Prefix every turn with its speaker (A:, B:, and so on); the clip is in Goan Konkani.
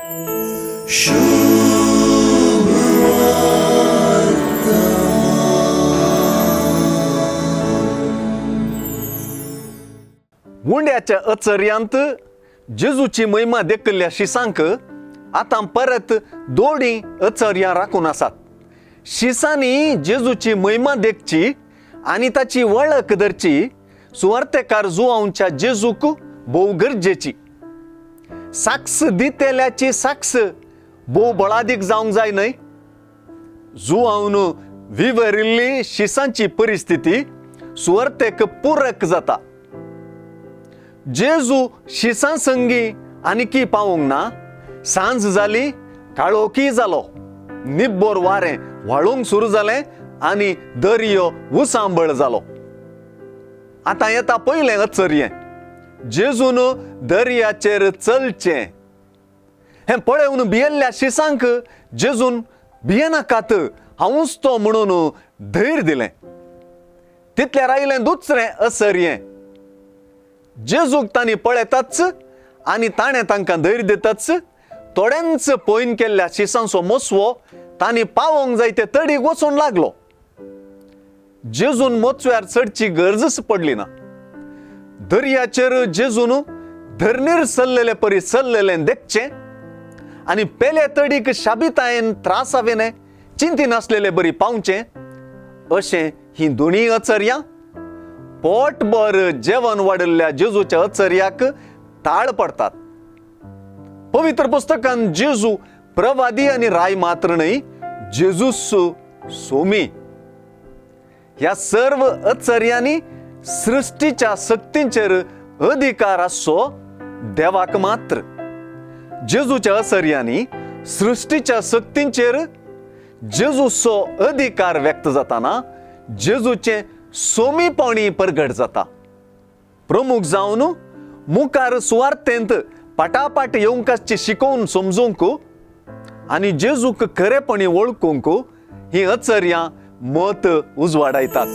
A: उंड्याच्या अचर्यांत जेजूची महिमा देखिल्ल्या शिसांक आतां परत दोडी अचर्यां राखून आसात. शिसांनी जेजूची महिमा देखची आनी ताची वळख धरची सुवार्तेकार जुवांच्या जेजूक भोव गरजेची. साक्ष दितेल्याची साक्ष भोव बळादीक जावंक जाय न्हय. जुवावन विवरिल्ली शिसांची परिस्थिती सुवार्तेक पुरक जाता. जेजू शिसां संगी आनीकी पावूंक ना. सांज जाली, काळोखी जालो, निब्बोर वारें व्हाळूंक सुरू जालें आनी दर्यो उसांबळ जालो. आतां येता पयलें अचर्यें, जेजून दर्याचेर चलचें. हें पळोवन भियेल्ल्या शिसांक जेजून भियेनाकात, हांवूच तो म्हणून धैर्य दिलें. तितल्यार आयलें दुसरें असर्यें. जेजूक तांणी पळयताच आनी ताणें तांकां धैर्य दिताच थोड्यांच पयन केल्ल्या शिसांचो मोसवो तांणी पावोंक जाय ते तडीक वचूंक लागलो. जेजून मोचव्यार चडची गरजच पडली ना. दर्याचेर जेजून धरणीर चल्लेले परी चल्लेलें देखचें आनी पेले तडीक शाबितायेन त्रासावेने चिंती नासलेले बरी पावचें अशें ही दोनूय अचर्यां पोटभर जेवण वाडिल्ल्या जेजूच्या अचर्याक ताळ पडतात. पवित्र पुस्तकान जेजू प्रवादी आनी राय मात्र न्हय, जेजूस सोमी. ह्या सर्व अचर्यांनी सृश्टीच्या शक्तींचेर अधिकार आसचो देवाक मात्र. जेजूच्या अचर्यांनी सृश्टीच्या शक्तींचेर जेजूचो अधिकार व्यक्त जाताना जेजूचें सोमीपणी परगट जाता. प्रमुख जावन मुखार सुवार्थेंत पाटापाट येवंक शिकोवन समजूंक आनी जेजूक खरेपणी वळखूंक ही अचर्यां मत उजवाडायतात.